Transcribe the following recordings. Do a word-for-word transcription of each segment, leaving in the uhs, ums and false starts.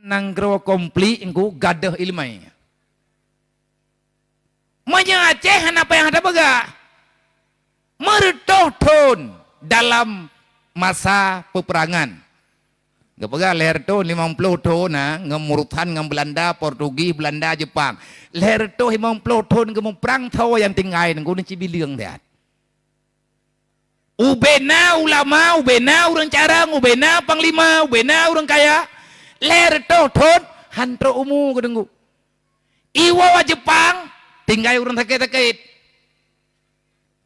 Nanggroe konflik Teungku gadôh iéleumé. Meunyoe Aceh hana payah tapeugah, meureutoh thon dalam masa peperangan. Geupeugah lhèe reutôh limong ploh thon na, ngon Murtan, ngon Beulanda, Portugis, Beulanda, Jeupang. Lhèe reutôh limong ploh thon geumuprang, soe nyang tinggai Teungku, neucibileueng that. Ubena ulama, ubena ureuëng carông, ubena panglima, ubena ureuëng kaya, lhèe reutôh thon han trok umu keu Teungku. Iwoe Jeupang, tinggai ureuëng sakét-sakét.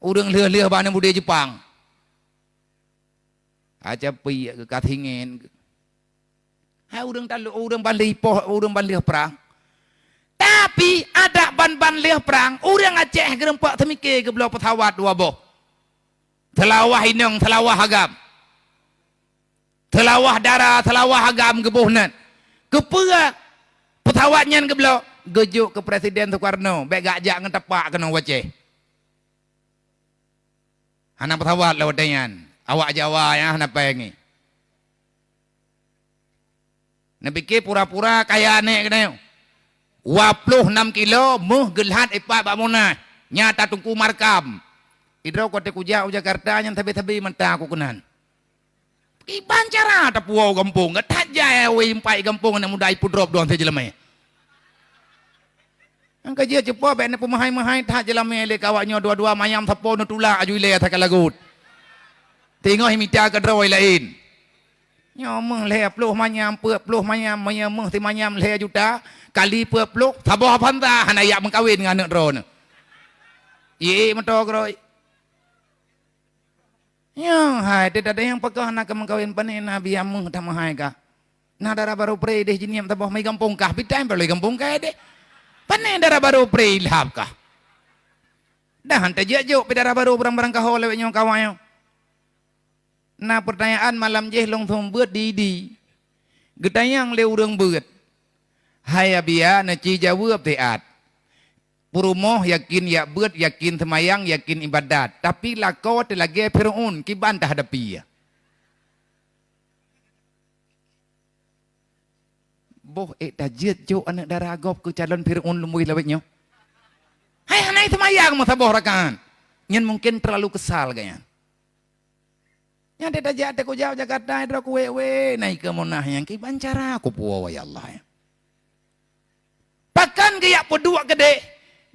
Ureuëng lheueh-lheueh bak aneuk muda Jeupang. Aca piek keu kasingén. Hai ureuëng talô, ureuëng ban lheueh ipoh, ureuëng ban lheueh prang. Tapi adak ban-ban lheueh prang, ureuëng Aceh geureumpok teumike geubloe peusawat dua boh. Seulawah inong, seulawah agam. Seulawah dara, seulawah agam geuboh nan. Keupeue peusawat nyan geubloe? Geujok keu Presiden Sukarno, bék geujak ngon tapak keunoe u Aceh. Hana peusawat lé watée nyan. Awak Jawa nyang hana péng ngi. Neupike pura-pura kaya aneuk geutanyoe. Dua ploh nam kilo méuh geulhat ipat bak Monas. Nyata Teungku Markam. Idroe kote kujak u Jakarta nyan sabe-sabe mata ku keunan. Kiban cara tapuwoe gampông, that jai awai empat gampông aneuk muda ipeudrop dong si jeulamé. Nyang ka jeuet cupo bék neupeumahai-mahai that jeulamé lé keu awak nyoe dua-dua manyam sapo neutulak aju ilée that ka lagot. Teungoh mita keudroe laén. Nyoe méuh lhèe ploh manyam, peuet ploh manyam, meunyoe méuh simanyam lhèe juta, kali peuet ploh, saboh Avanza hana jak meukawen ngon aneuk droeneuh. Ié moto keudroe. Nyoe hai, teuh tadayang pakoh hana ka meukawen, pane na biaya méuh tameuhai kah. Na dara barô pré ideh jiniep saboh meugampông kah, pitai peureulée gampông kah ideh. Pane dara barô pré ilhab kah. Dah han tajak jok pi dara barô barang-barang kaho lawét nyoe kawan nyoe. Na peurtanyaan malam jéh lôn seumeubeuet di idi. Geutanyong lé ureuëng beuet. Hai Abiya, neuci jaweueb siat. Peurumoh yakin jak beuet, yakin seumayang, yakin ibadat, tapi lakoe teulagée Fir'aun, kiban tahadapi. Boh ék tajeuet jok aneuk dara gob keu calon Fir'aun lumboi lawét nyoe? Hai hana seumayang meusaboh rakaat. Nyan mungken teulalu keusal gaya. Nyan teuh tajak teuh kujak Jakarta, droe kuwék-wék na ikeue Monas nyang kiban cara kupuwoe, ya Allah. Pakon geujak peuduek keudeh,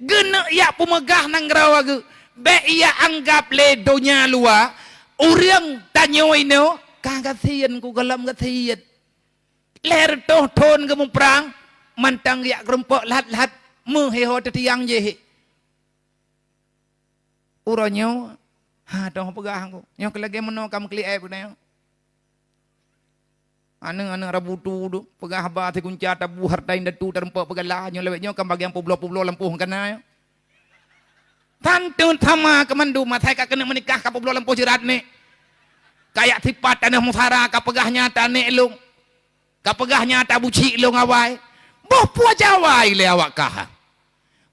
geuneuk jak peumeugah nanggroe geuh, bék jak anggab lé donya luwa, ureuëng tanyoe inoe ka gasien ku gohlom gasien. Lhèe reutôh thon geumuprang, mantong jak geureumpok lhat-lhat, méuh ho teutiang jih. Uroe nyoe, ha, toh peugah aku. Nyoe keu lagée meunoe ka meukli aéb geutanyoe. Aneuëk-aneuëk rabu tu, peugah haba sigunca tabu hareuta indatu tareumpok peugala, nyoe lawét nyoe ka bagian peubloe-peubloe lampôh kana nyoe. Tan teut sama keu mandum, asai ka keuneuk meunikah ka peubloe lampôh jeurat nek. Kayak sipat tanoh musara ka peugah nyata nek lôn. Ka peugah nyata bucik lôn awai. Boh peue jawai lé awak kah.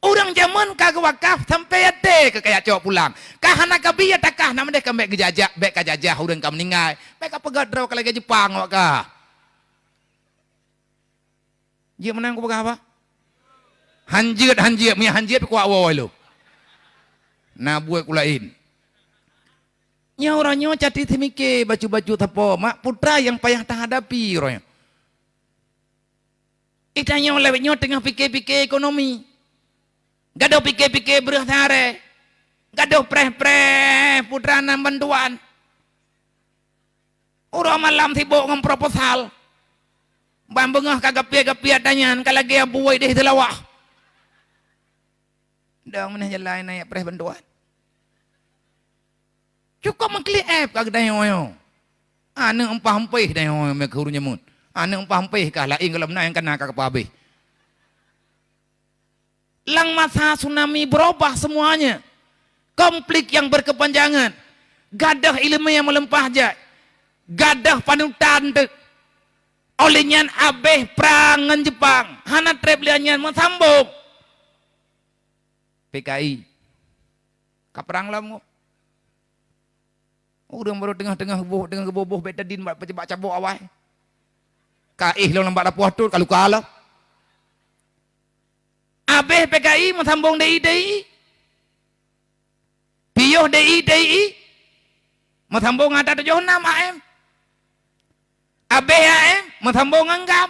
Ureuëng jameun ka geuwakaf sampai até keu kajak cok pulang. Ka hana kabi ata kah, na meudeh ka bék geujajah, bék kajajah ureuëng ka meuninggai. Bék kapeugah droe ka lagée Jeupang awak kah. Jeuet meunan kupeugah haba? Han jeuet, han jeuet, meunyo han jeuet kuwak woe lom. Na buet ku laén. Nyoe uroe nyoe cati teumike bacut-bacut sapo, mak putra nyang payah tahadapi uroe nyoe. Geutanyoe lawét nyoe teungoh pike-pike ekonomi. Gadôh pike-pike breueh sehari. Gadôh preh-preh putra nan bantuan. Uroe malam sibok ngon proposal. Ban beungoh ka gapiet-gapiet tanyan ka lagée buet deh teulawah. Dong meuneh jalan na jak preh bantuan. Cukôp meuklik aéb ka geutanyoe nyoe. Aneuëk empah-empéh tanyoe nyoe meukeue ureuëng jameun. Aneuëk empah-empéh kah laén gohlom na nyang kana ka keupah habéh. Lam masa tsunami berubah semuanya. Konflik yang berkepanjangan. Gadôh iéleumé nyang meulimpah jai. Gadôh panutan teuk. Óh lheueh nyan abéh prang ngon Jeupang. Hana treb lé nyan meusambông. P K I. Ka prang lom ngon. Ureuëng barô teungoh-teungoh geuboh, teungoh geuboh-boh bétadin bak peucebak cabok awai. Ka éh lom lam bak lapoh tut, ka luka lom. Abéh P K I meusambong D I T I. Piôh D I T I meusambong ata tujoh nam A M. Abéh A M meusambong ngon GAM.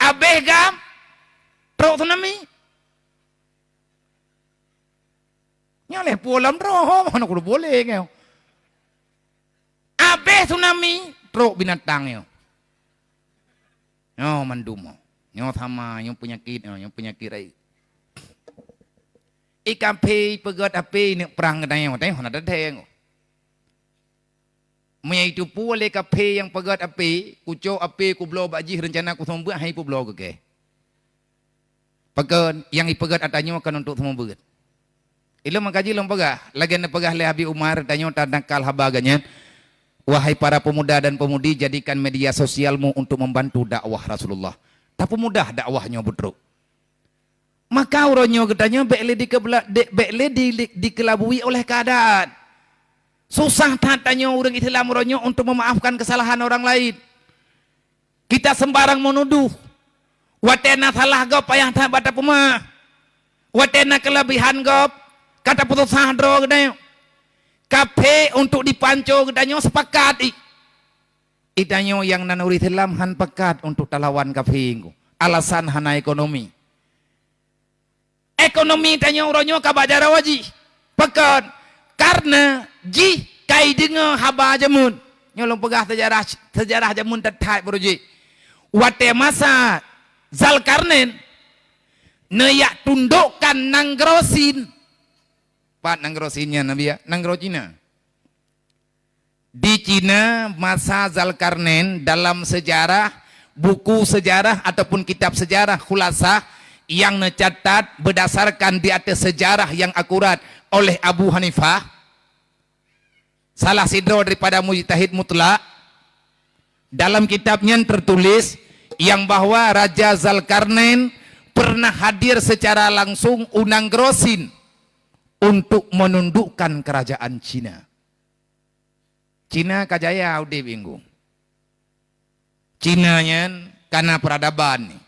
Abéh GAM trok tsunami. Nyoe lé pulam droe, mana kudu boleh nyoe. Abéh tsunami, trok binatang nyoe. Nyoe mandum. Nyoe sama, nyoe peunyakét, nyoe, nyoe peunyakét rayeuk. I kaphé peugöt api neuk prang geutanyoe, tanyoe hana teutheng. Meunyoe itu peue lé kaphé nyang peugöt api, kucok api kubloe bak jih, reuncana kuseumeubeuet, hai peubloe keu kèe. Pakon nyang ipeugöt ata nyoe kan untuk seumeubeuet. Ilôn meukaji lôn peugah, lagèe neupeugah lé Habib Umar, tanyoe tanakal haba geuh nyan, wahai para pemuda dan pemudi, jadikan media sosialmu untuk membantu dakwah Rasulullah. Tapeumudah dakwah nyoe beutrok. Maka uroe nyoe geutanyoe bèk lé dikeubela-, de-, bèk lé di-, di-, dikeulabui oleh keuadaan. Susah that tanyoe ureueng Islam uroe nyoe untuk meumaafkan keusalahan orang laén. Kita sembarang menuduh. Watèe na salah gob payah that bak tapeumeu'ah. Watèe na keuleubihan gob ka tapeususah droe geutanyoe. Kaphé untuk dipanco geutanyoe sepakat i. I tanyoe nyang nan ureueng Islam han pakat untuk talawan kaphé nyoe. Alasan hana ekonomi. Ekonomi tanyoe uroe nyoe ka bak jaroe jih. Pakon? Kareuna jih ka ideungoe haba jameun. Nyoe lôn peugah seujarah, seujarah jameun that-that baroe jih. Watèe masa Zalkarnain neujak tundokkan nanggroe Sin. Pat nanggroe Sin nyan, Nabi, ya? Nanggroe Cina. Di Cina masa Zalkarnain, dalam sejarah, buku sejarah ataupun kitab sejarah khulasah yang neucatat berdasarkan di atas sejarah yang akurat oleh Abu Hanifah, salah sidroe daripada mujtahid mutlak, dalam kitab nyan tertulis yang bahwa Raja Zalkarnain pernah hadir secara langsung u nanggroe Sin untuk menundukkan kerajaan Cina. Cina ka jaya udép inggu. Cina nyan ka na peuradaban ni.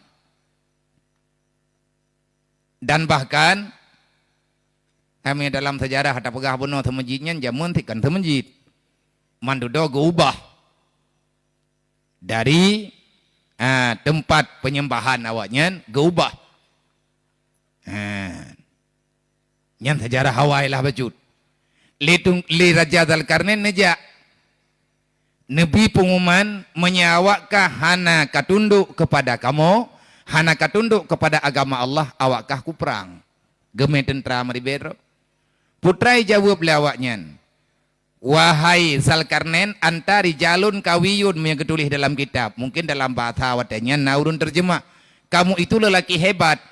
Dan bahkan, kami dalam sejarah tapeugah bunoe seumeujid nyan jameun sit kon seumeujid. Mandudoe geuubah. Dari, ah, teumpat peunyembahan awaknyan geuubah. Ha. Nyan seujarah awai lah bacut. Lé tung-, lé Raja Zalkarnain neujak. Neubi peungumuman, meunyoe awak kah hana ka tundok keupada kamoe, hana ka tundok keupada agama Allah, awak kah kuprang. Geumé teuntra meuribèe droe. Peue teuma jaweueb lé awaknyan, "Wahai Zalkarnain, anta rijalun qawiyun," meunyoe geutuléh dalam kitab, mungken dalam bahasa watèe nyan na ureueng terjemah, "Kamu itu lelaki hebat.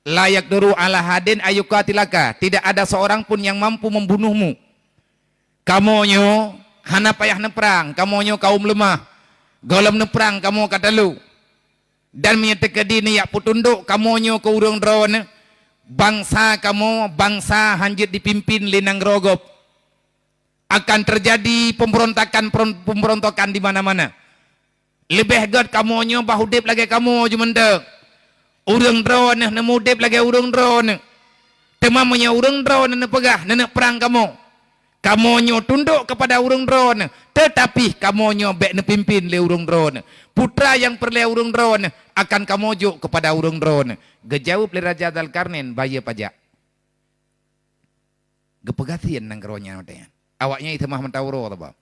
La yaqdiru ala ahadin ayyuqatilaka, tidak ada seorang pun yang mampu membunuhmu. Kamoe nyoe hana payah neuprang, kamoe nyoe kaum leumah. Gohlom neuprang kamoe ka talo. Dan meunyoe teukeudi neujak peutundok kamoe nyoe keu ureueng droeneuh, bansa kamoe bansa han jeuet jipimpén lé nanggroe gob. Akan teujadi pemberontakan, pemberontakan di mana-mana. Leubeh gèt kamoe nyoe bah udép lagèe kamoe ju mantong. Ureueng droeneuh neumudép lagèe ureueng droeneuh. Teuma meunyoe ureueng droeneuh neupeugah neuneuk prang kamoe, kamoe nyoe tundok keupada ureueng droeneuh, teutapi kamoe nyoe bèk neupimpén lé ureueng droeneuh. Putra nyang peureulèe ureueng droeneuh akan kamoe jok keupada ureueng droeneuh." Geujaweueb lé Raja Zalkarnain, "Bayeue pajak." Geupeugasien nanggroe nyan watèe nyan. Awaknyan jiseumah mata uroe taba.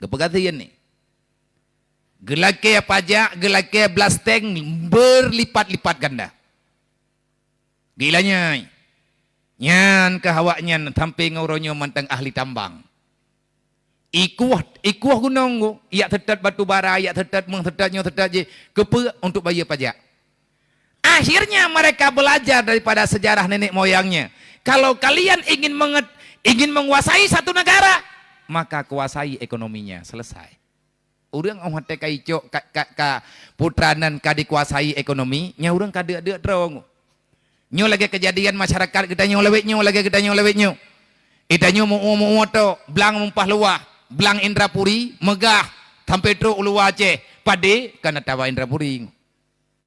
Geupeugasien ni. Geulakèe pajak, geulakèe blasteng beurlipat-lipat ganda. Gila nyai. Nyan keuh awaknyan sampoe ngon uroe nyoe mantong ahli tambang. Ikueh, ikueh gunong, jak seutôt batu bara, jak seutôt meuh, seutôt nyoe, seutôt jih. Keupeue? Untuk bayeue pajak. Akhirnya mereka belajar daripada sejarah nenek moyangnya. Kalau kalian ingin menget-, ingin menguasai satu negara, maka kuasai ekonominya. Selesai. Ureueng óh watèe ka icok ka, ka, ka putra nan ka dikuasai ekonomi, nyan ureueng ka deuk-deuk droe. Nyoe lagèe keujadian masyarakat geutanyoe lawét nyoe, lagèe geutanyoe lawét nyoe. Geutanyoe meu-, meu-, meu'oh tok, blang meumpah luwah, blang Indrapuri, meugah, Sampai trok u luwa Aceh, padé ka na tawa Indrapuri.